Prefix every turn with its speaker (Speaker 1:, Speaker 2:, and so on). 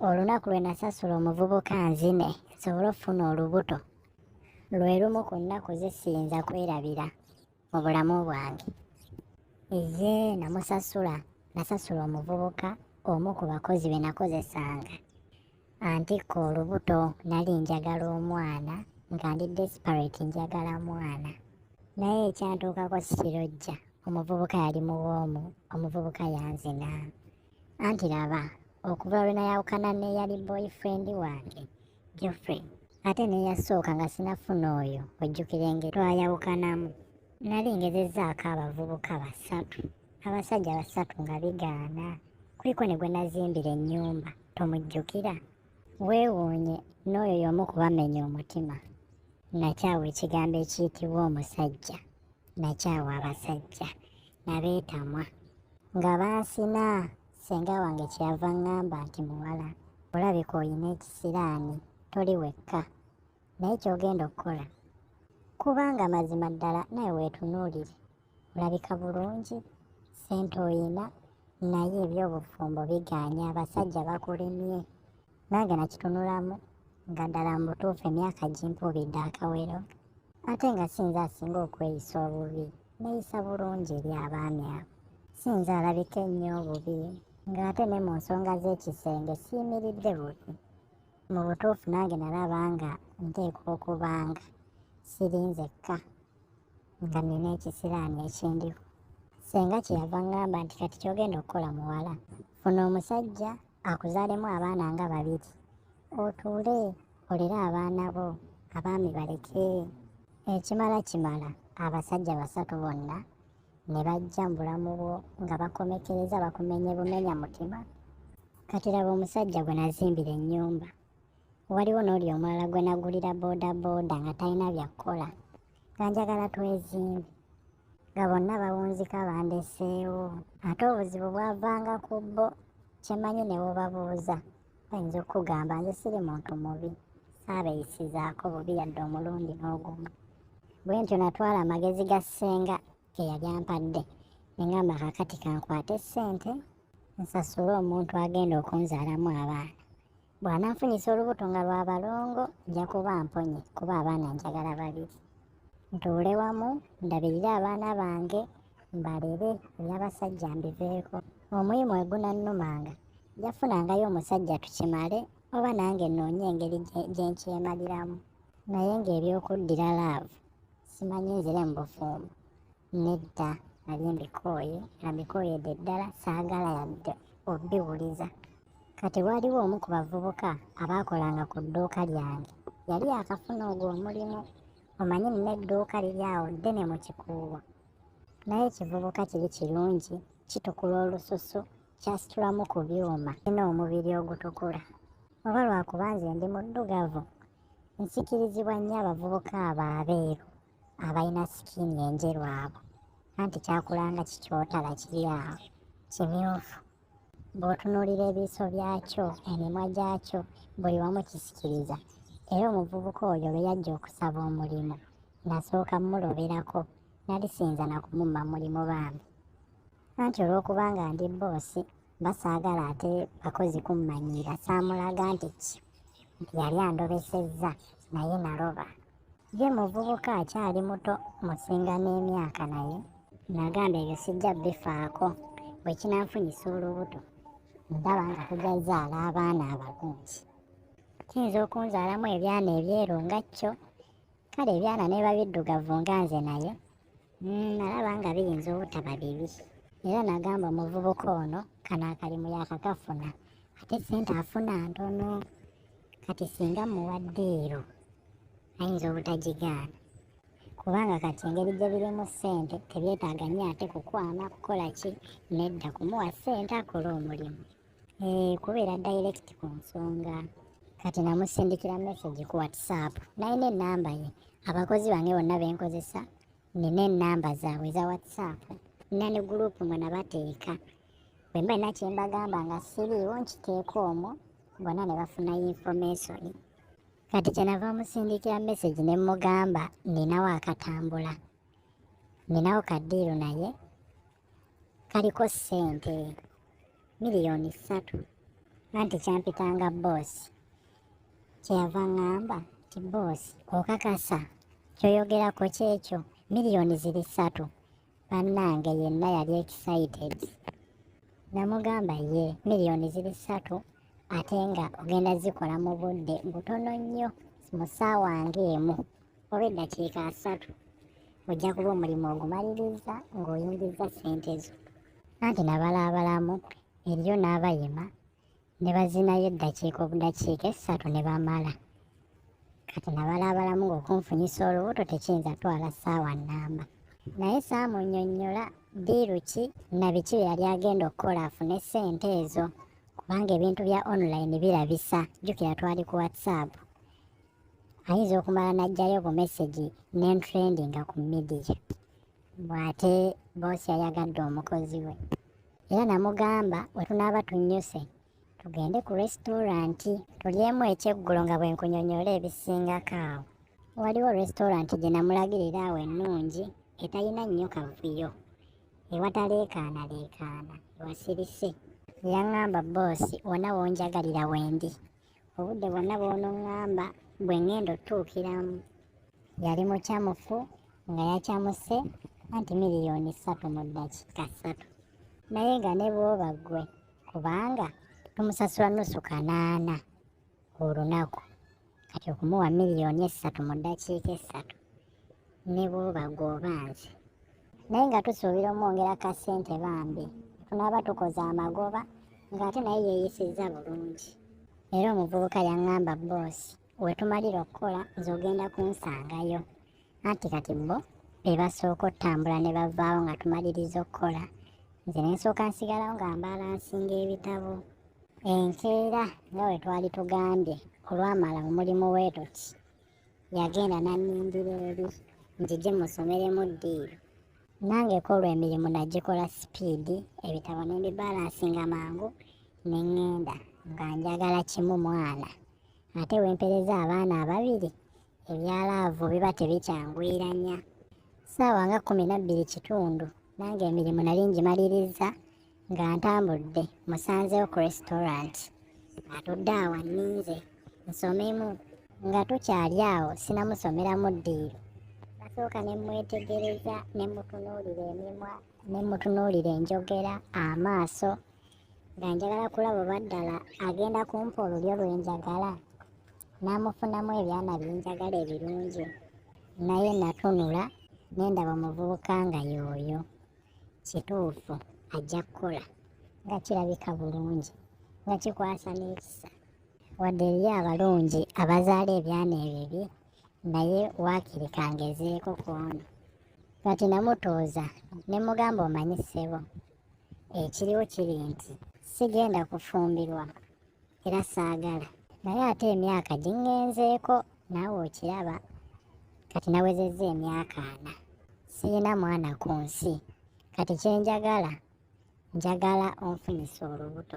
Speaker 1: Olunaku lwe nasasula omuvubuka nzine nsobole okufuna olubuto lwe lumu ku nnaku ze siyinza kwerabira mu bulamu bwange. Ye namusasula, nasasula omuvubuka omu ku bakozi be nakozesanga antikka olubuto. Nali njagala omwana, nga ndi desperate, njagala mwana, naye ekyantuukako sikirojja. Omuvubuka yali muwoomu, omuvubuka yanzina. Anti laba, okuva lwe nayawukana n'eyali boyfriend wange Geoffrey, ate n'eyasooka nga sinafuna oyo, ojjukira engeri twayawukanamu, nali ngezezzaako abavubuka basatu, abasajja basatu, nga bigaana. Kuliko ne gwe nazimbira ennyumba, tomujjukira? Weewuunye n'oyo y'omu kubamenya omutima. Nakyawa ekigambo ekiyitibwa omusajja, nakyawa abasajja, nabeetamwa nga bansina. Ssenga wange kyeyava ŋŋamba nti, "Muwala, olabika oyina ekisiraani, toli wekka, naye ky'ogenda okukola, kubanga mazima ddala nawe weetunuulire, olabika bulungi, ssente oyina, naye eby'obufumbo bigaanye, abasajja bakulemye." Nange nakitunulamu nga ddala mu butuufu emyaka gimpubidde akawero, ate nga sinze asinga okweyisa obubi, neeyisa bulungi eri abaami abo, sinze alabika ennyo obubi, ng'ate ne mu nsonga z'ekisenge siyimiridde bubi. Mu butuufu nange nalaba nga nteekwa okubanga siri nzekka nga nina ekisiraani ekindiko. Ssenga kyeyava ŋŋamba nti, "Kati ky'ogenda okukola muwala, funa omusajja akuzaalemu abaana nga babiri, otuule olere abaana bo, abaami baleke. Ekimala kimala abasajja basatu bonna ne bajja mu bulamu bwo nga bakomekereza bakumenye bumenya mutima." Kati laba omusajja gwe nazimbira ennyumba, waliwo n'oli omulala gwe nagulira boodabooda nga talina bya kukola, nga njagala twezimbe, nga bonna bawunzika bandeseewo. Ate obuzibu bwavanga ku bo. Kyemanyi ne bwebabuuza bayinza okukugamba nze siri muntu mubi, saabeeyisizaako bubi yadde omulundi n'ogumu. Bwe ntyo natwala amagezi ga ssenga ge yali ampadde, ne ŋŋamba, "Kaakati kankwate ssente nsasule omuntu agenda okunzaalamu abaana. Bw'ananfunyisa olubuto nga lwa balongo, nja kuba mponye, kuba abaana njagala babiri. Ntuule wamu ndabirire abaana bange, mbalere, eby'abasajja mbiveeko. Omuyimu egunannumanga njafunangayo omusajja tukimale, oba nange nnoonye engeri gye nkyemaliramu. Naye ng'ebyokuddira love, simanyi nzire mu bufumbo, nedda, nali mbikooye, nga mbikooyedde ddala, saagala yadde obiwuliza." Kati waliwo omu ku bavubuka abaakolanga ku dduuka lyange, yali akafuna ogwo omulimu. Omanyi nina edduuka liri awo ddene mu Kikuubo, naye ekivubuka kiri kirungi, kitukula olususu, kyasitulamu ku byuma, kirina omubiri ogutukula. Oba lwakuba nze ndi muddugavu, nsikirizibwa nnyo abavubuka abo abeeru abalina skin enjeru abo. Anti kyakulanga kikyotala kiri awo kimyufu, bw'otunuulira ebiiso byakyo, emimwa gyakyo, buli wamu kisikiriza. Era omuvubuka oyo lwe yajja okusaba omulimu, nasooka mmuloberako, nali siyinza na kumumma mulimu bambi. Anti olw'okubanga ndi boss, mba saagala ate bakozi kummanyiira, saamulaga nti ki nti yali andobesezza, naye naloba. Ye muvubuka akyali muto, musinga n'emyaka, naye nagamba ebyo sijja bifaako, bwe kinanfunyisa olubuto ndaba nga tujja zaala abaana abalungi. Kiyinza okunzaalamu ebyana ebyeru nga kyo, kale ebyana neba biddugavu nga nze, naye nalaba nga biyinza obutaba bibi. Era nagamba omuvubuka ono kano akalimu yakakafuna, ate sente afuna ntono, kati singa muwadde ero ayinza obutagigaana, kubanga kati engeri gye birimu ssente tebyetaaga nnyo ate kukwana kukola ki, nedda, kumuwa ssente akole omulimu, kubeera direct ku nsonga. Kati namusindikira message ku WhatsApp, nalina enamba ye. Abakozi bange bonna benkozesa nina enamba zaabwe eza WhatsApp, nina ne group mwe nabateeka. Bwe mba nina kyembagamba nga siriiwo, nkiteeka omwo, bonna ne bafuna information. Kati kyenava musindikira message ne mugamba, "Ninawo akatambula, ninawo ka deal, naye kaliko ssente 3 million. Anti kyampitanga bboosi. Kyeyava aŋŋamba nti bboosi okakasa ky'oyogerako kyekyo miliyoni ziri ssatu? Bannange yenna yali excited. Namugamba ye miliyoni ziri ssatu ate nga ogenda zikola mu budde butono nnyo mu ssaawa ng'emu oba eddakiika asatu ojja kuba omulimu ogumaliriza ng'oyingizza ssente zo. Anti nabalaabalamu eriyo n'abayima ne bazinayo eddakiika obudakiika essatu ne bamala. Kati nabalaabalamu ng'okunfunyisa olubuto tekiyinza twala ssaawa nnamba. Naye saamunnyonnyola ddiiru ki na biki bye yali agenda okukola afune ssente ezo kubanga ebintu bya online birabisa. Jjukira twali ku WhatsApp. Ayinza okumala n'aggyayo obumesegi ne ntrendinga ku midiya. Bw'ate boosi yayagadde omukozi we. Era namugamba we tunaaba tunnyuse tugende ku restaurant tulyemu ekyeggulo nga bwe nkunyonnyola ebisingako awo. Waliwo restaurant gye namulagirira awo ennungi etalina nnyo kavuyo, ewataleekaanaleekaana, ewasirise. Yaŋŋamba bboosi wonna w'onjagalira wendi, obudde bwonna bw'onoŋŋamba bwe ŋŋenda otutuukiramu. Yali mukyamufu nga yakyamuse anti miliyoni ssatu mu ddakiika ssatu. Naye nga ne bw'oba ggwe kubanga tumusasula nusu kanaana olunaku kati okumuwa miliyoni essatu mu ddakiika essatu ne bw'oba ggwe oba nze. Naye nga tusuubira omwongera ka ssente bambi tunaaba tukoze amagoba ng'ate naye yeeyisizza bulungi. Era omuvubuka yaŋŋamba bboosi we tumalira okukola nze ogenda kunsangayo. Anti kati bo be basooka otambula ne bavaawo nga tumaliriza okukola nze ne nsooka nsigalawo nga mbalansinga ebitabo. Enkeera nga bwe twali tugambye olwamala omulimu we tuti yagenda n'annindira eri njije musomeremu ddiiru. Nange ko olwo emirimu nagikola sipiidi ebitabo ne mbibalansinga mangu ne ŋŋenda nga njagala kimu mwana ate we mpereza abaana ababiri ebya laavu biba tebikyanguyiranya. Ssaawa nga 12 kitundu nange emirimu nali ngimalirizza nga ntambudde musanzeewo ku restaurant atudde awo anninze nsomemu. Nga tukyali awo sinamusomeramu ddiiru. Nasooka ne mmwetegereza ne mmutunuulira emimwa ne mmutunuulira enjogera amaaso nga njagala kulaba oba ddala agenda kumpa olulyo lwe njagala n'amufunamu ebyana bye njagala ebirungi. Naye natunula ne ndaba omuvubuka nga y'oyo. Kituufu ajja kukola nga kirabika bulungi nga kikwasa n'ekisa. Wadde eriyo abalungi abazaala ebyana ebibi naye waakiri kangezeeko ku ono. Kati namutuuza ne mugamba omanyi ssebo ekiriwo kiri nti sigenda kufumbirwa era saagala naye ate emyaka giŋŋenzeeko naawe okiraba kati nawezezza emyaka ana siyina mwana ku nsi kati kye njagala njagala onfunyise olubuto.